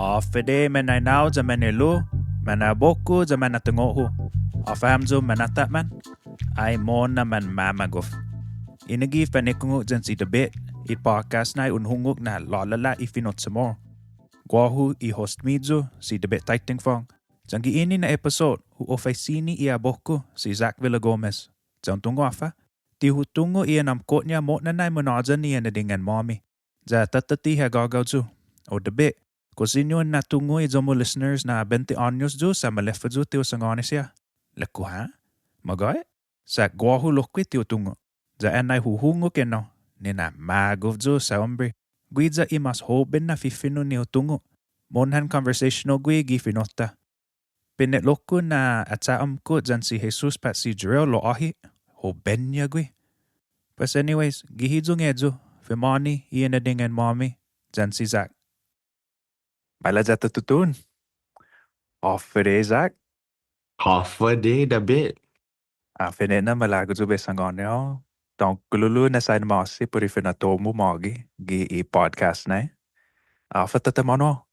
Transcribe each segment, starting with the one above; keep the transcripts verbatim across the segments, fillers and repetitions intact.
Håfa Adai mañaina-hu yan mañe'lu, mañe'abok-hu yan mañe'atungo'-hu. Håfa hamyo mañåta'mam. Ai mohon na manmamagof. Enague' fanekungok yan si David, i podcast nai un hungok na lålåla' i fino' CHamoru. Guåhu i host-miyu, si David Taitingfong. Yan gi ini na episode, hu ofresi i abok-hu, si Zach Villagomez. Yan un tungo' håfa, ti hu tungo' i enamko'-ña mo'na nai munhåyan i inadingan-måmi. Ya tåtte ti ha gågao yu'. O David, kao siña un na'tungo' i iyo-mu listeners na bente åños yu' sa' malefa yu' ti hu sangåni siha? Ilek-hu ha'? Magåhet? Sa' guåhu lokkue' ti hu tungo'. Ya annai hu hungok enao, nina'magof yu' sa' hombre. Guiya i mas hoben na fifino' ni hu tungo'. Mohon conversational gui' gi fino'-ta. Pine'lo-ku na acha'amko' yan si Jesus pat si Jarrell lao åhe', hoben-ña gui'. Pues anyways, gi hiyong eyu, fine'nana i inadingan-måmi yan si Zach. Maila' ya ta tutuhon. Håfa Adai, Zach. Håfa Adai, David. Ah, fine'na malago' yu' bai sangåni hao. Dångkulu na si Yu'os ma'åse' put i finatto-mu mågi gi i podcast nai. Ah, håfa taimanu hao?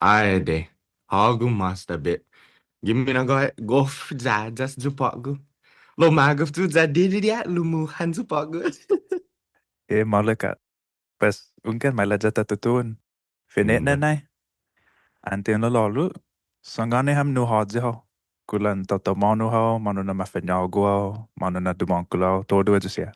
Ai adai. Hågu mås, David. Gi minagåhet, gof yayas yu' på'go. Lao magof yu' ya didide' lumuhan yu' på'go. Eh, maolek ha'. Pues, hunggan, maila' ya ta tutuhon. Fine'na nai. Åntes na lålu, sangåni ham nu håyi hao. Kulan taotao månu hao, månu na mafañågu hao, månu na dumångkolo hao, todu eyu siha.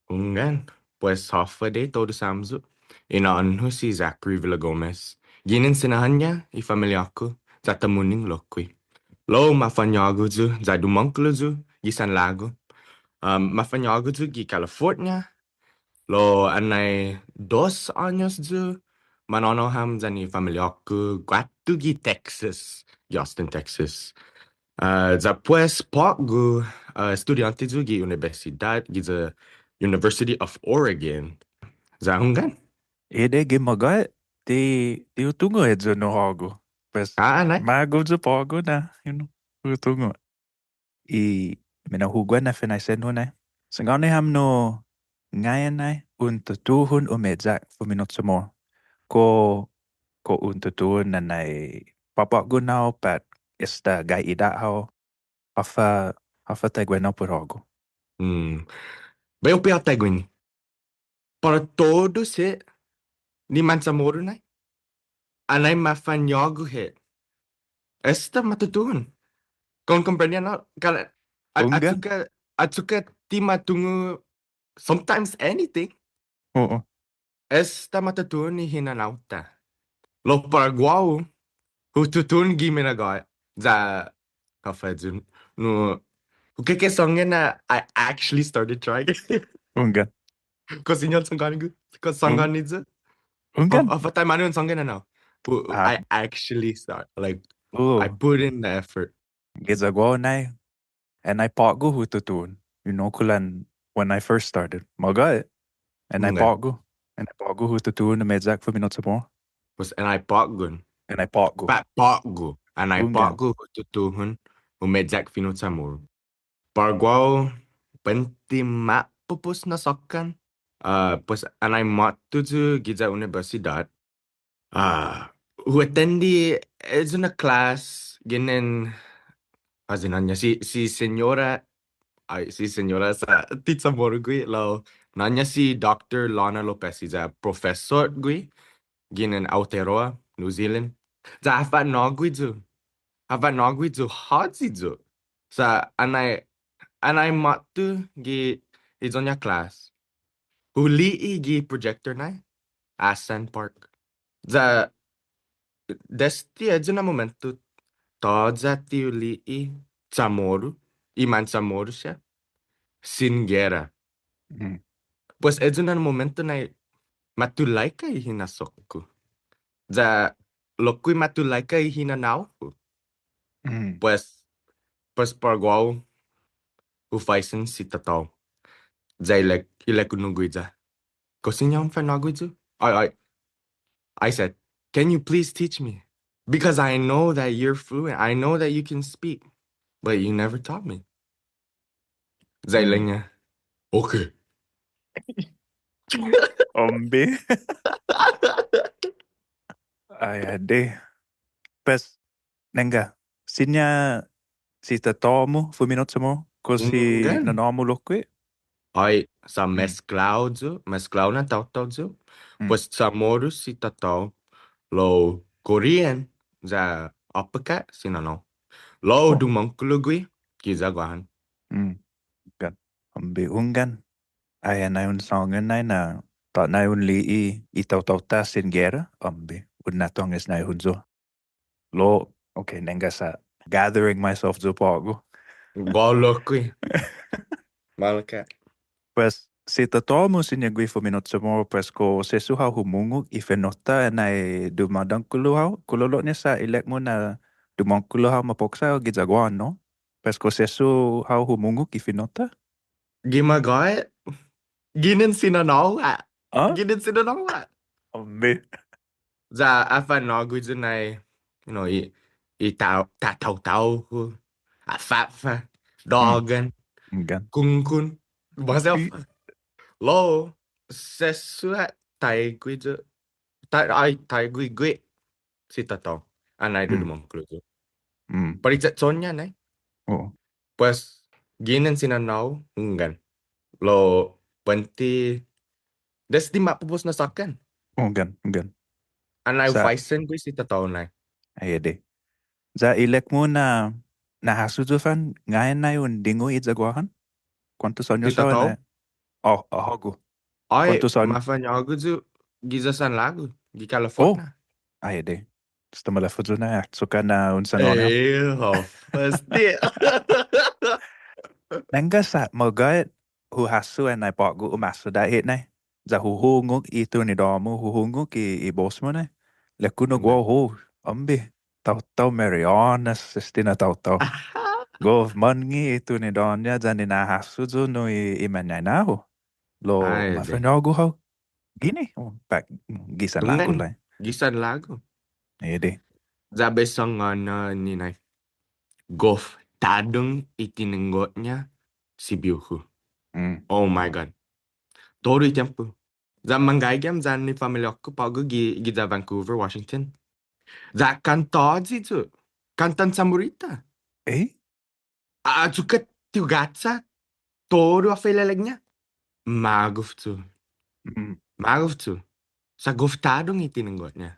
Hunggan, pues håfa adai todus hamyo. I na'ån-hu si Zachary Villagomez. Ginen Sinahånña i familiå-ku, ya ta mungnga lokkue'. Lao mafañågu yu', ya dumångkolo yu', gi san lagu. Um, mafañågu yu' gi California, lao annai dos åños yu', manhånao ham yan i familiå-ku guatu gi Texas, gi Austin, Texas. Ah, ya pues på'go, ah, estudiånte yu' gi unibetsidåt, giya University of Oregon. Ya hunggan. Adai, gi magåhet, ti, ti hu tungo' eyu nu hågu. Pues, ah, nai. Magof yu' på'go na, you know, hu tungo'. I minahuguan na finaisen-hu nai. Sangåni ham nu ngai'an nai un tutuhon umeyak fumino' CHamoru. Kao, kao un tutuhon na nai på'go na hao pat esta gai idåt hao. Håfa, håfa taiguenao put hågu. Hmm. Bai hu piha taiguini. Para todus hit ni manCHamoru nai, annai mafañågu hit, esta ma tutuhon. Kao un komprende, no? Kalan, a-, hunggan. Achokka', achokka' ti ma tungo' sometimes anything. Oo. Esta ma tutuhon i hinanao-ta. Lao para guåhu, hu tutuhon gi minagåhet. Ya, håfa eyu nu, hu keke sångan na I actually started trying. Hunggan. Kao siña un sangåni gue', kao sangåni yu'. Hunggan. Håfa taimanu un sångan na no. Pu-, ah. I actually start, like, oh. I put in the effort. Giya guåhu nai, annai på'go hu tutuhon. You know, kulan when I first started. Magåhet. Annai på'go. Annai på'go hu tutuhon umeyak fumino' CHamoru. Pues annai på'go. Annai på'go. Pat på'go. Annai på'go hu tutuhon umeyak fino' CHamoru. Para guåhu, buente mapupos na såkkan. Ah, pues annai måtto yu' giya unibetsidåt. Ah, hu atendi eyu na klas ginen, ah, na'ån-ña si, si Señora, ai, si Señora sa' ti CHamoru gui', lao na'ån-ña si Doctor Lana Lopez, i profesot gui' ginen Aotearoa, New Zealand. Ya ha fa'nå'gue yu'. Ha fa'nå'gue yu' håyi yu'. Sa' annai, annai måtto gi iyo-ña klas, hu li'e' gi projector nai, Asan Park. Ya desde eyu na momento, tåya' ti hu li'e' CHamoru, i manCHamoru siha, sin gera. Mm. Pues eyu na momento nai matulaika i hinasso-ku. Ya lokkue' matulaika i hinanao-ku. Mm. Pues, pues para guåhu, hu faisen si tatå-hu. Ya ilek-, ilek-hu nu guiya, kao siña un fa'nå'gue yu'? I, I, I said, "Can you please teach me? Because I know that you're fluent. I know that you can speak, but you never taught me." Ya ilek-ña, "Okay." Hombre. Ai, adei. Pues, nangga, siña si tatå-mu fumino' Chamoru, kao si nanå-mu lokkue'? Ai, sa' mesklao yu', mesklao na taotao yu'. Pues Chamoru si tatå-hu, lao Korean, ya å'paka' si nanå-hu. Lao dumångkolo gui', giya Guåhan. Hunggan. Ambe hunggan. Ai, annai un sångan nai na, tåtnai un li'e' i taotao-ta sin gera, ambe, un na'tånges nai hu yu'. Lao, okay, nangga sa' gathering myself yu' på'go. Guåhu lokkue'. Maolek ha'. Pues, si tatå-mu siña gui' fumino' Chamoru, pues, kao sesso hao humungok i fino'-ta annai dumådångkolo hao, kololo'ña sa' ilek-mu na dumångkolo hao mapoksa hao giya Guåhan, no? Pues kao sesso hao humungok i fino'-ta? Gi magåhet. Ginen si nanå-hu ha'. Ginen si nanå-hu ha'. Ambe. Ya, afa'nå'gue yu' nai, you know, i, i ta, ta taotao-hu. Afa'fa'. Dågan. Kungkun. Mås håfa. Lao, sesso ha' taigue yu'. Ta, ai, taigue gui'. Si tatå-hu. Annai dumångkolo yu'. Para i che'cho'-ña nai. Pues, ginen si nanå-hu, hunggan. Lao, buente, desde ma'pupos na såkkan. Hunggan, hunggan. Annai hu faisen gui' si tatå-hu nai. Ai adei. Ya ilek-mu na, na hasso yu' fan, ngai'an nai un dingu giya Guåhan? Kuåntos åños hao? Si tatå-hu? Oh, hågu. Ai, kuåntos åños? Mafañågu yu' giya San Lågu, gi California. Ai adei. Esta maleffa yu' nai, achok ha' na un sanhånao. Eh, håfa este. Nangga sa' magåhet hu hasso annai på'go umasodda' hit nai. Ya hu hungok i tunidå-mu, hu hungok i, i bos-mu nai. Ilek-hu na guåhu, ambe. Taotao Marianas este na taotao. Gof månnge' i tunidå-ña ya nina'hasso yu' nu i, i mañaina-hu. Lao mafañågu hao. Ginen, oh, pat, gi San Lågu lai. Gi San Lågu. Ai adei. Ya bai sangåni nai. Gof tåddong i tinenggo-ña si bihu-hu. Oh my God. Todu i tiempo. Ya manggaige ham yan i familiå-ku på'go gi, giya Vancouver, Washington. Ya kantåyi yu'. Kåntan Chamoru-ta. Eh? A, achok ha' ti hu gacha, todu håfa ilelek-ña. Magof yu'. Magof yu'. Sa' gof tåddong i tinenggo-ña.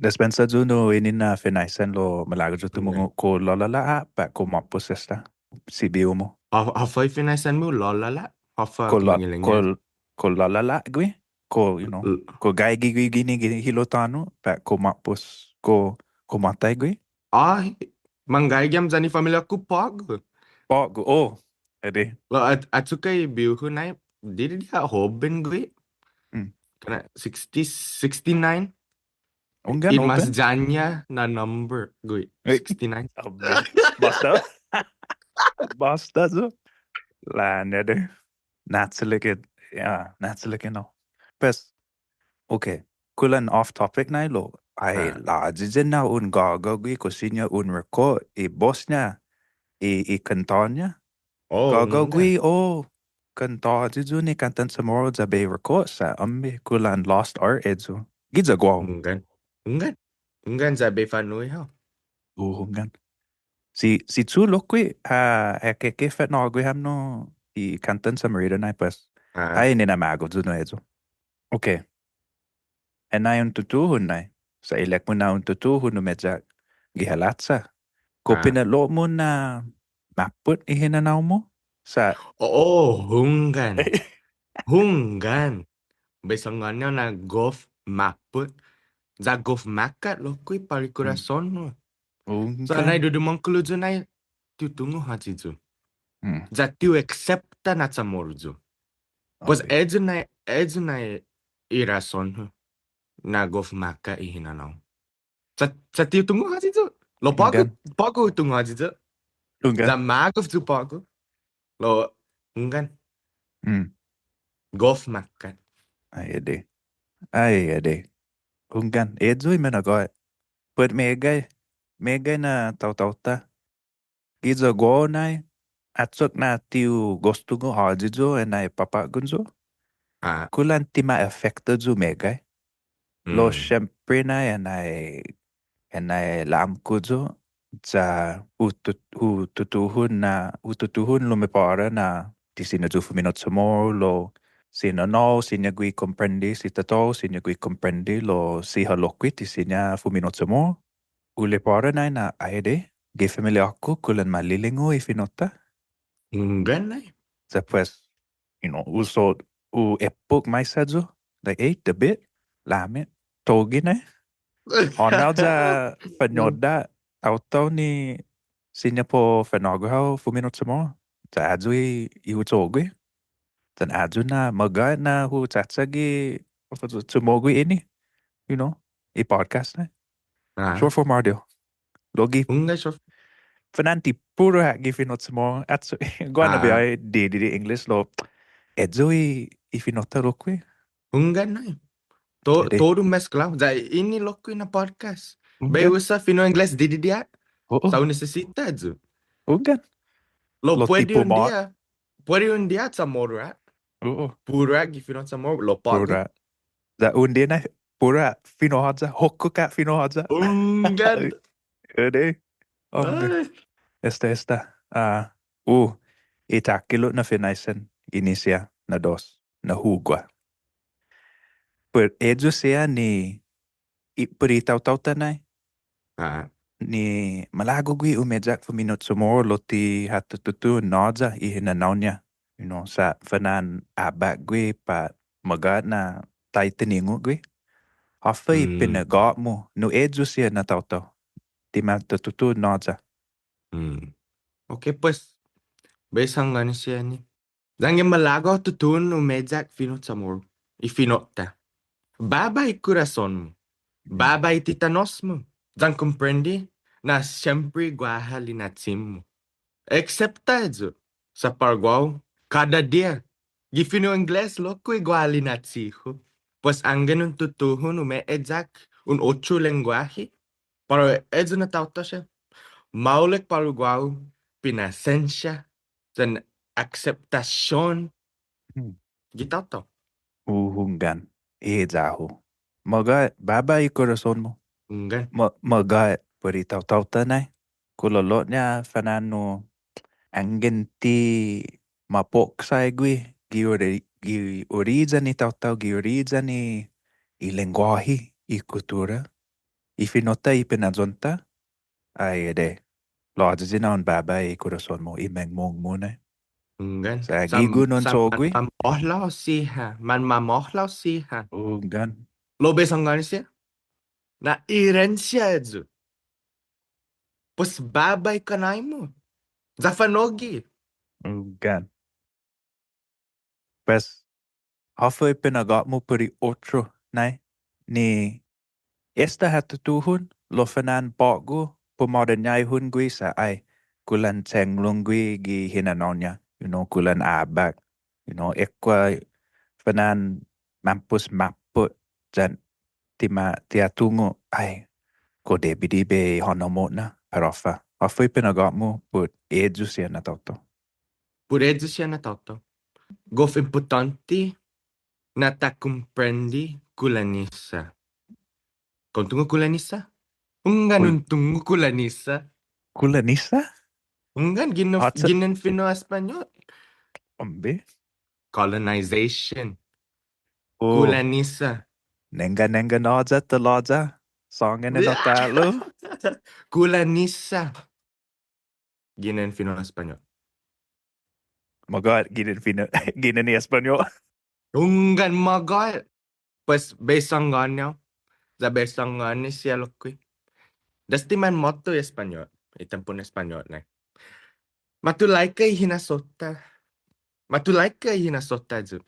Dispensa yu' nu ini na finaisen lao malago' yu' tumungo' kao lålåla' ha' pat kao måpos esta. Si bihu-mu. Håfa i finaisen-mu lålåla'? Håfa kao lålåla' gui'? Kao, you know. Kao gaige gui' guini gi hilo' tåno' pat kao måpos, kao, kao måtai gui'? Ai, manggaige ham yan i familiå-ku på'go. På'go, oh, adei. Lao, achok ha' i bihu-hu nai, didide' ha' hoben gui'. Kana' sixty, sixty-nine. Hunggan, i mas hoben. Ya-ña na number gui'. Sixty-nine. Båsta. Båsta yu'. Låña' adei. Na'chalek, yeah, na'chalek, no. Pues, okay. Kulan off topic nai lao. Ai, låyi ya na un gågao gui' kao siña un record i bos-ña, i, i kantå-ña. Oh, gågao gui', oh, kantåyi yu' ni kåntan Chamoru ya bai record sa' ambi kulan lost art eyu. Giya guåhu. Hunggan. Hunggan. Hunggan ya bai fa'nu'i hao. Oh, hunggan. Si, si Chu lokkue', ha, ha keke fa'nå'gue ham nu i kåntan Chamoru nai pues. Ai, nina'magof yu' nu eyu. Okay. Annai un tutuhon nai. Sa' ilek-mu na un tutuhon umeyak gi halacha. Kao pine'lo-mu na mappot i hinanao-mu? Sa'. Oh, hunggan. Hunggan. Bai sangåni hao na gof mappot. Ya gof makkat lokkue' para i korason-hu. Hunggan. Sa' nai dumångkolo yu' nai ti hu tungo' håyi yu'. Ya ti hu aksepta na Chamoru yu'. Pues eyu nai, eyu nai i rason-hu na gof makkat i hinanao. Sa', sa' ti hu tungo' håyi yu'. Lao på'go, på'go hu tungo' håyi yu'. Hunggan. Ya magof yu' på'go. Lao, hunggan. Gof makkat. Ai adei. Ai adei. Hunggan. Eyu i minagåhet. Put meggai, meggai na taotao-ta. Giya guåhu nai, achok na ti hu gos tungo' håyi yu' annai påtgon yu'. Kulan ti ma afekta yu' meggai. Lao siempre nai, annai, annai la'amko' yu', sa' hu tut-, hu tutuhon na, hu tutuhon lumipåra na ti siña yu' fumino' Chamoru, lao si nanå-hu siña gue' komprende, si tatå-hu siña gue' komprende, lao siha lokkue' ti siña fumino' Chamoru. Hu lipåra nai na ai adai, gi familiå-ku kulan malilingu i fino'-ta. Hunggan nai. Sa' pues, you know, hu so, hu eppok maisa yu', like, eh, tåbet, lamet, tågi nai. Hånao ya fañodda' taotao ni siña para u fanå'gue hao fumino' Chamoru. Sa' ayu i, i hu cho'gue. Yan ayu na, magåhet na hu chachagi, håfa, chumo'gue ini, you know, i podcast nai. Short form audio. Lao gi fana'an ti puru ha' gi fino' Chamoru, ayu, guaha na biahi didide' English lao, ayu i, i fino'-ta lokkue'. Hunggan nai. To-, todu mesklao. Ya ini lokkue' na podcast. Bai usa fino' English didide' ha'. Sa' hu nisisita ayu. Hunggan. Lao puede un dia. Puede un dia Chamoru ha'. Puru ha' gi fino' Chamoru, lao på'go. Puru ha'. Ya un dia na puru ha' fino' håya, hokkok ha' fino' håya. Hunggan. Adai. Esta, esta. Ah, uh, i takhilo' na finaisen, ini siha na dos, na hugua. Pues ayu siha ni i, put i taotao-ta nai. Ni malago' gue' umeyak fumino' Chamoru lao ti ha tutuhon nåya i hinanao-ña. You know, sa' fana'an abak gue' pat magåhet na taitai ningo' gue'. Håfa i pinagåt-mu, nu ayu siha na taotao. Ti ma tutuhon nåya. Okay, pues, bai sangåni siha ni. Yanggen malago' tutuhon umeyak fino' Chamoru, i fino'-ta. Baba i korason-mu. Baba i titanos-mu. Yan komprende na siempre guaha linachi-mu. Aksepta ayu. Sa' para guåhu, kada diha. Gi fino' Engles lokkue' guaha linachi-hu. Pues anggen un tutuhon umeyak un otro lengguåhi. Para ayu na taotao siha. Maolek para guåhu, pinasensia, yan akseptasion gi taotao. Hunggan. Iya-hu. Magåhet, baba i korason-mu. Hunggan. Ma-, magåhet put i taotao-ta nai. Kololo'ña fana'an nu anggen ti mapoksai gue', gi ori-, gi oriyan i taotao, gi oriyan i, i lengguåhi, i kuttura. I fino'-ta i pinayon-ta, ai adai. Lao ayu siha na un baba i korason-mu, i mengmong-mu nai. Hunggan. Sa' gi hu na'an cho'gue. Manmamåhlao siha, manmamåhlao siha. Hunggan. Lao bai sangåni siha. Na irensia ayu. Pues baba i kanai-mu. Ya fa'nå'gue. Hunggan. Pues, håfa i pinagåt-mu put i otro nai, ni esta ha tutuhon, lao fana'an på'go, pumådañaihon gue' sa' ai, kulan chenglong gue' gi hinanao-ña, you know, kulan abak, you know, ekua' fana'an mampos mappot, yan ti ma, ti ha tungo', ai, kao debi di bai hånao mo'na, para håfa. Håfa i pinagåt-mu put ayu siha na taotao. Put ayu siha na taotao. Gof impottånte na ta komprende kulanisa. Kao un tungo' kulanisa? Hunggan, un tungo' kulanisa. Kulanisa? Hunggan, ginen, ginen fino' Españot. Ombre. Colonization. Kulanisa. Nangga, nangga nåya, talåya. Sångan ennao ta'lo. Kulanisa. Ginen fino' Españot. Magåhet, ginen fino', ginen i Españot. Hunggan, magåhet. Pues, bai sangåni hao. Ya bai sangåni siha lokkue'. Ya esti manmåtto i Españot. I tiempon Españot nai. Matulaika i hinasso-ta. Matulaika i hinasso-ta yu'.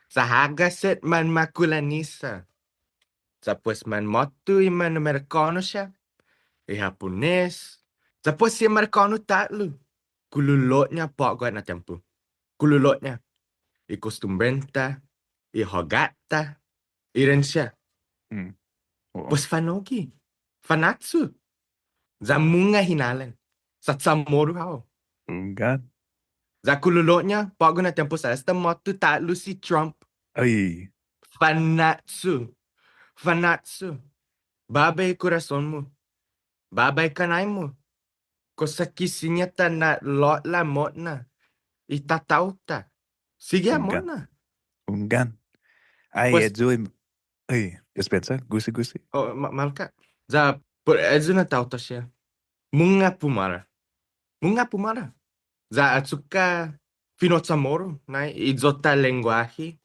Sa' hagas hit manmakulanisa. Sa' pues manmåtto i man Amerikånu siha. I Hapones. Sa' pues i Amerikånu ta'lo. Kululo'ña på'go na tiempo. Kululo'ña. I kostumbre-ta. I håga'-ta. I irensia. Pues fa'nå'gue. Fa'nå'chu. Ya mungnga hinalan. Sa' Chamoru hao. Hunggan. Ya kululo'ña, på'go na tiempo sa' esta måtto ta'lo si Trump. Ai. Fa'nå'chu. Fanachu. Båba i korason-mu. Båba i kanai-mu. Kosa ki siña ta na'lå'la' mo'na i tataotao-ta. Sigi ha' mo'na. Hunggan. Ai, pues, ayu i, ai, dispensa, gusi, gusi. Oh, ma-, maolek ha'. Ya, put ayu na taotao siha. Mungnga pumåra. Mungnga pumåra. Ya achokka' fino' CHamoru, nai, iyo-ta lengguåhi.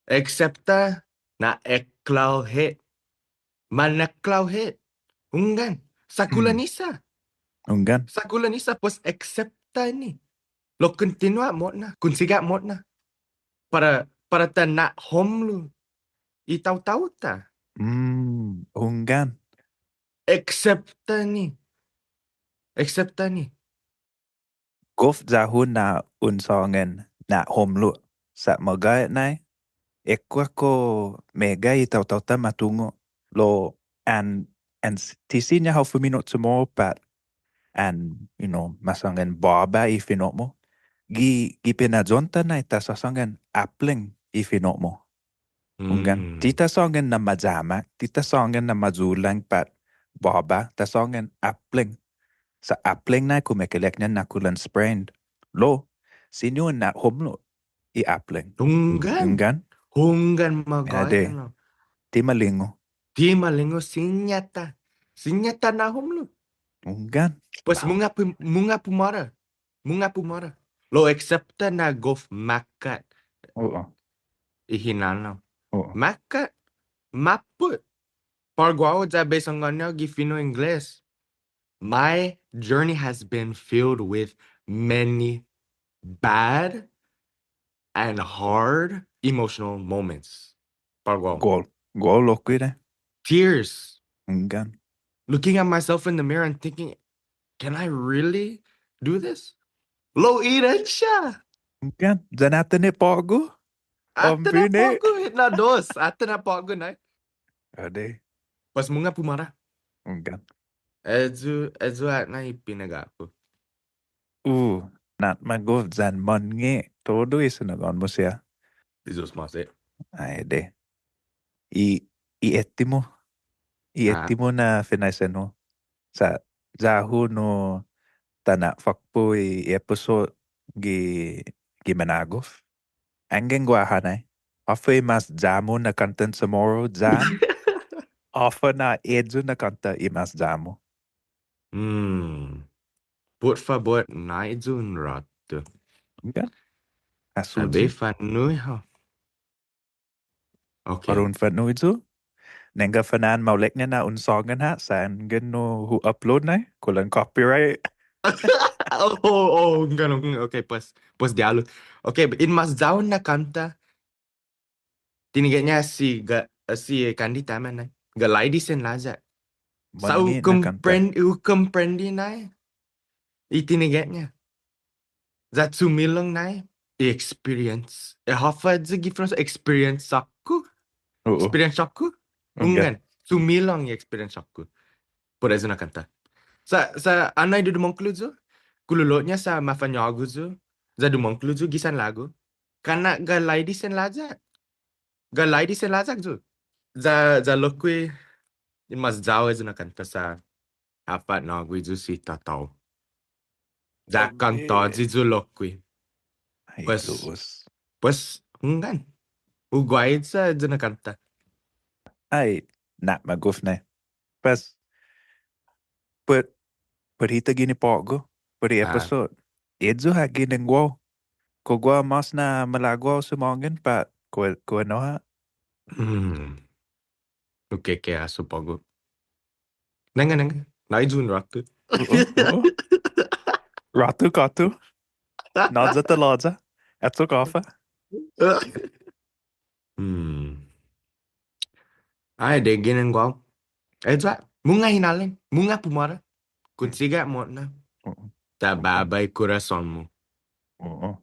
Aksepta na eklao hit. Maneklao hit. Hunggan. Sa' kulan isa. Hunggan. Sa' kulan isa, pues aksepta ni. Lao kontinua mo'na. Konsigi ha' mo'na. Para, para ta na'homlo' i taotao-ta. Mm, hunggan. Aksepta ni. Aksepta ni. Gof ya-hu na un sångan na'homlo'. Sa' meggai nai. Ekua' kao meggai i taotao-ta ma tungo'. Lao an, an s-, ti siña hao fumino' CHamoru pat an, you know, ma sångan båba i fino'-mu. Gi, gi pinayon-ta nai ta sasångan åplang i fino'-mu. Hunggan. Mm. Ti ta sångan na mayamak, ti ta sångan na mayulang pat båba, ta sångan åplang. Sa' åplang nai kumekeilek-ña na kulan sprained. Lao, siña un na'homlo' i åplang. Hunggan. Hunggan. Hunggan magåhet, no. Ti malingu. Ti malingu siña ta. Siña ta na'homlo'. Hunggan. Pues mungnga pu-, mungnga pumåra. Mungnga pumåra. Lao aksepta na gof makkat. Oo. I hinanao. Oo. Makkat. Mappot. Para guåhu ya bai sångan hao gi fino' Ingles. My journey has been filled with many bad and hard emotional moments. Para guåhu. Guåhu. Guåhu lokkue' nai. Tears. Hunggan. Looking at myself in the mirror and thinking, "Can I really do this?" Lao i ran siha. Hunggan. Yan atan i på'go. Atan i på'go. Na dos. Atan i på'go nai. Adai. Pues mungnga pumåra. Hunggan. Ayu, ayu ha' nai i pinagat-hu. Uh, na'magof yan månnge' todu i sinagon-mu siha. Ai, adei. I, i ettimo. I ettimo na finaisen-hu. Sa' ya-hu nu ta na'fakpo' i episode gi, gi minagof. Anggen guaha nai. Håfa i mas ya-mu na kåntan Chamoru yan håfa na ayu na kånta i mas ya-mu. Hmm. Put fabot nai ayu un råtu. Hunggan. Asu. Bai fa'nu'i hao. Okay. Para un fa'nu'i ayu. Nangga fana'an maolekña na un sångan ha', sa' anggen nu hu upload nai, kulan copyright. Oh, oh, oh, hunggan, hunggan. Okay, pues, pues dialu. Okay, in mas ya-hu na kånta, tinige'-ña si ga-, si Candy Taman nai. Galaide' sen layak. Sa' hu komprende, hu komprende nai i tinige'-ña. Ya chumilong nai i experience. I håfa ayu gi fino' experience-ku. Oo. Experience-ku. Hunggan. Chumilong i experience-ku. Put ayu na kånta. Sa', sa' annai dumångkolo yu'. Kulan lokkue' sa' mafañågu yu'. Ya dumångkolo yu' gi san lågu. Kana' galaide' sen layak. Galaide' sen layak yu'. Ya, ya lokkue' i mas ya-hu ayu na kånta sa' ha fa'nå'gue yu' si tatå-hu. Ya kantåyi yu' lokkue'. Pues, pues, hunggan. Hu guaiya ayu na kånta. Ai, na'magof nai. Pues, put, put hita guini på'go, put i episode. Ayu ha' ginen guåhu. Kao guaha mås na malago' hao sumångan pat kao, kao ennao ha'. Hmm. Okay, okay, asu på'go. Nangga, nangga. Nai ayu un råtu. Råtu kåtto. Nåya ta låya. Achok håfa. Hmm. Ai, adai ginen guåhu. Ayu ha', mungnga hinaleng, mungnga pumåra. Konsiga mo'na. Oo. Ta båba i korason-mu. Oo.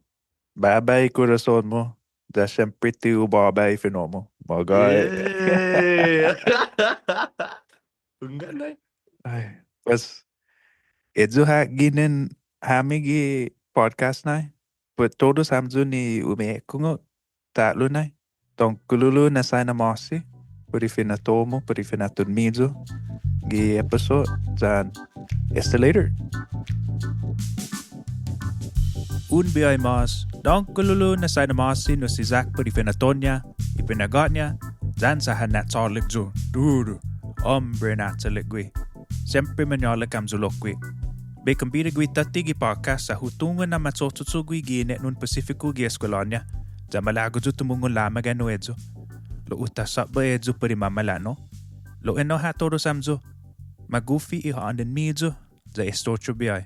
Båba i korason-mu. Ya siempre ti u båba i fino'-mu. Magåhet. Yay. Hunggan nai. Ai, pues, ayu ha' ginen hami gi podcast nai. Put todos hamyo ni umeekungok ta'lo nai. Dångkulu na saina ma'åse'. put i finatto-mu, put i finatton-miyu gi episode, yan esta later. Un biahi mås, dångkololo na saina ma'åse' nu si Zach put i finatto-ña, i pinagat-ña, yan sa' ha na'chålek yu', duru, hombre na'chålek gui'. Siempre mañålek hamyo lokkue'. Bai kombida gui' tåtte gi podcast sa' hu tungo' na macho'cho' yu' gui' gi inetnon Pasifiku gi eskuelå-ña, ya malago' yu' tumungo' lamagåhet nu eyu. Lao u ta såpba eyu put i mama'la', no? Lao enao ha' todos hamyo, magof i ha'ånen-miyu, ya esta otro biahi.